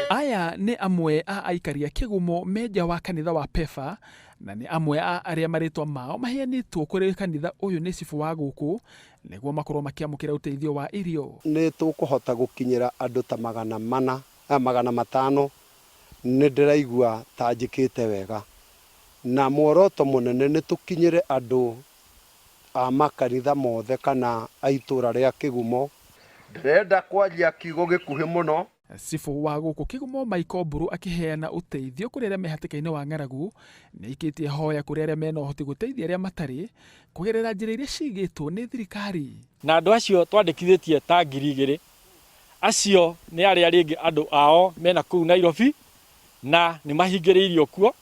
Aya nĩ amwe a aikari a Kĩgumo me nja wa kanitha wa PEFA na nĩ amwe a arĩa marĩtwa mao maheanĩtwo kũrĩ kanitha ũyũ nĩ cibũ wa gũkũ nĩguo makorwo makĩamũkĩra ũteithio wa irio. Nĩ tũkũhota gũkinyĩra andũ ta 400, 500, nĩ ndĩraigua ta njĩkĩte wega. Na muoroto mũnene nĩ tũkinyĩre andũ a makanitha mothe kana a itũra rĩa Kĩgumo. Ndĩrenda kwaria kiugo gĩkuhĩ mũno. Cibũ wa gũkũ Kĩgumo Michael Mburu akĩheana ũteithio kũrĩ arĩa me hatĩka-inĩ wa ng'aragu nĩ aikĩtie hoya kũrĩ arĩa mena ũhoti gũteithia arĩa matarĩ kũgerera njĩra iria cigĩtwo nĩ thirikari. Na andũ acio twandĩkithĩtie ta 2000, acio nĩ arĩa rĩngĩ andũ ao mena kũu Nairobi na nĩ mahingĩrĩirio kuo.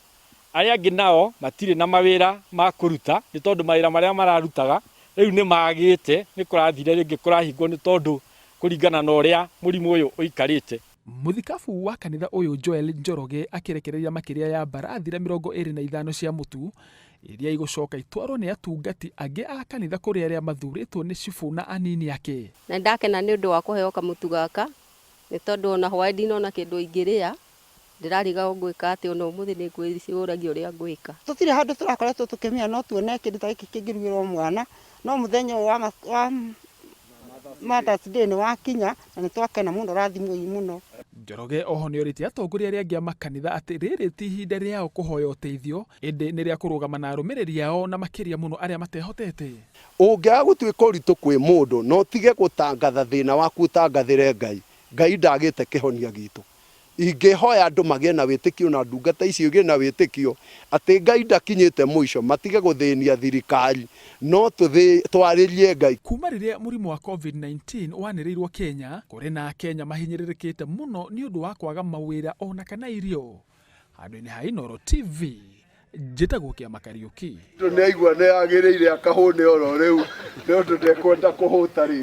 Arĩa angĩ nao matirĩ na mawĩra ma kũruta nĩ tondũ mawĩra marĩa mararutaga rĩu nĩ magĩte, nĩ kũrathire rĩngĩ kũrahingwo nĩ tondũ kũringana na ũrĩa mũrimũ ũyũ ũikarĩte. Mũthikabu wa kanitha ũyũ Joel Njoroge akĩrekereria makĩria ya mbarathi 25 cia mũtu iria igũcoka itwarwo nĩ atungati angĩ a kanitha kũrĩ arĩa mathurĩtwo nĩ cibũ na anini ake. Na ndakena nĩ ũndũ wa kũheo kamũtu gaka nĩ tondũ ona hwaĩ ndinona kĩndũ ingĩrĩa, ndĩrarigagwo ngwĩka atĩa, ona ũmũthĩ nĩ ngwĩcũragia ũrĩa ngwĩka. Tũtirĩ handũ tũrakoretwo tũkĩmenya no tuone kĩndũ ta gĩkĩ kĩngĩrugĩrwo mwana, no mũthenya ũyũ wa Mother's Day nĩ wakinya na nĩ twakena mũno, rathimwoi mũno. Njoroge oho nĩorĩtie atongoria arĩa angĩ a makanitha atĩ rĩrĩ ti ihinda rĩao kũhoya ũteithio ĩndĩ nĩ rĩa kũrũgama na arũmĩrĩri ao na makĩria mũno arĩa matehotete. Ũngĩaga gũtuĩka ũritũ kwĩ mũndũ na ũtige gũtangatha thĩna waku ũtangathĩre Ngai, Ngai ndagĩte kĩhonia gitũ. Ingĩhoya andũ magĩe na wĩtĩkio na ndungata icio igĩe na wĩtĩkio atĩ Ngai ndakinyĩte mũico, matige gũthĩnia thirikari, no twarĩrie Ngai. Kuma rĩrĩa mũrimũ wa COVID-19 wanĩrĩirwo Kenya, kũrĩ na Akenya mahinyĩrĩrĩkĩte mũno nĩ ũndũ wa kwaga mawĩra ona kana irio. Handũ-inĩ ha Inooro TV, njĩtagwo Kĩama Kariũki. Nĩ aigua nĩ agĩrĩire akahũne oro rĩu nĩ ũndũ ndekwenda kũhũta rĩngĩ.